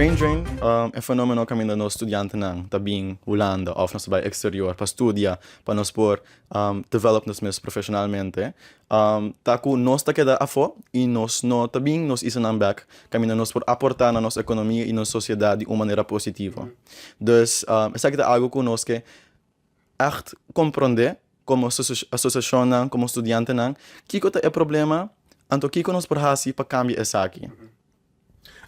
Brain drain, e fenomeno kaminda nos studiantenan ta bin Hulanda òf nos ta bai eksterior pa studia pa nos por develop nos mes profeshonalmente, ta ku nos ta keda afó i nos no ta bin nos islanan bèk kaminda nos por aportá na nos ekonomia i nos sosiedat di un manera positivo. Dus esaki ta algu ku nos ke ègt komprondé komo asosiashonnan, komo studiantenan, kiko ta e problema, anto kiko nos por hasi pa kambia esaki.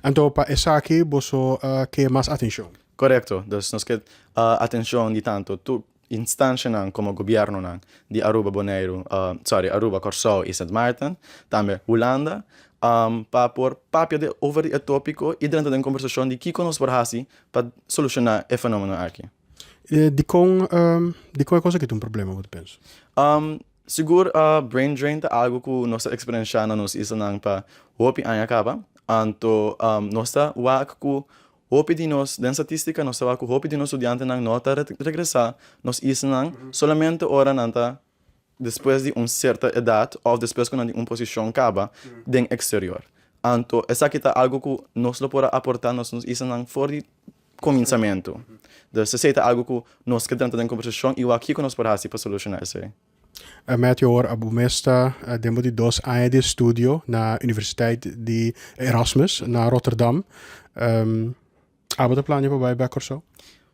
Anto pa esaki boso ke mas atenshon? Korekto. Dus nos ke atenshon di tantu tur instanshanan komo gobièrnunan di Aruba, Boneiru, sorry, Aruba, Kòrsou i Sint Maarten, tambe Hulanda, pa por papia di over di e tópiko i drenta den kombersashon di kiko nos por hasi pa solushoná e fenómeno aki. Dikon dikon e kos aki ta un problema bo ta pensa? Sigur brain drain ta algu ku nos ta eksperenshá na nos islanan pa hopi aña kaba. Anto nos ta wak ku hopi di nos, den statistika nos ta wak ku hopi di nos studiantenan no ta regresá nos islanan solamente ora nan ta despues di un sierto edat òf despues ku nan tin un posishon kaba den eksterior. Anto esaki ta algu ku nos lo por a aportá nos islanan for di kuminsamentu. Dus esei ta algu ku nos ke drenta den kombersashon i wak kiko nos por hasi pa solushoná esei. Matthew awor abo mes ta den bo di dos aña di estudio na Universiteit di Erasmus na Rotterdam. Abo ta plania pa bai bek Kòrsou?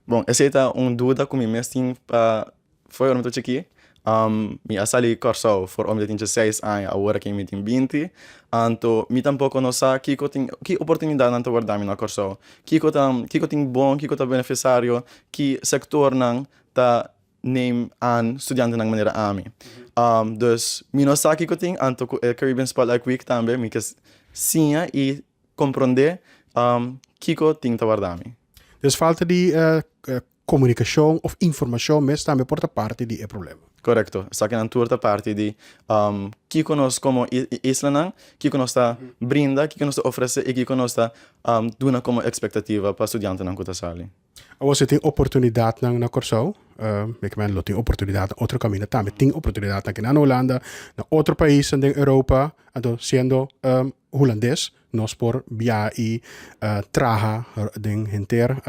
Bon, esei ta un duda ku mi mes tin pa Fo'i ora mi ta chikí, mi a sali Kòrsou for ora mi ta tin dieseis aña, awor aki mi tin binti. Anto mi tampoko no sa kiko tin, ki oportunidatnan ta warda mi na Kòrsou. Kiko ta, kiko tin bon, kiko ta benefisario, ki sektornan ta neem aan studiantenan manera ami. Dus mi no sa kiko tin, anto ku e Caribbean Spotlight Week tambe mi ke siña i komprondé kiko tin ta warda mi. Dus falta di Komunikashon òf informashon mes tambe por ta parti di e problema. Korekto. Esakinan tur ta parti di kiko nos komo islanan, kiko nos ta brinda, kiko nos ta ofresé i kiko nos ta duna komo ekspektativa pa studiantenan ku ta sali. Awor si tin oportunidatnan na Kòrsou, mi ke men lo tin oportunidat na otro kaminda tambe tin oportunidatnan aki na Hulanda, na otro paisnan den Europa, anto siendo Hulandes Nos por biaha i traha den henter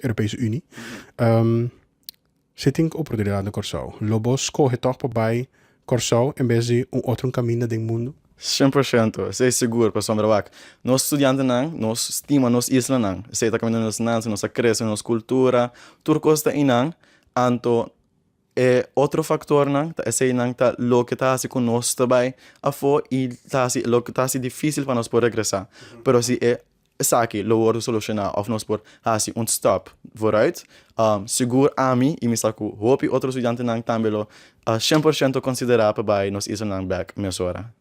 Europese Unie. Si tin oportunidat na Kòrsou, lo bo skohe tòg pa bai Kòrsou en bes di un otro kaminda den mundu? 100%, esei sigur, pasobra wak, nos studiantenan, nos stima nos islanan, esei ta kaminda nos nase, nos a krese, nos kultura, tur kos ta einan, anto E otro factornan ta eseinan ta loke ta haci cu nos ta bay afo y ta haci loke ta haci dificil pa nos por regresa. Pero si e esaki lo wordo soluciona of nos por haci un stap vooruit, sigur ami y mi sa cu hopi otro studiantenan tambe lo 100% considera pa bay nos islanan bek mesora.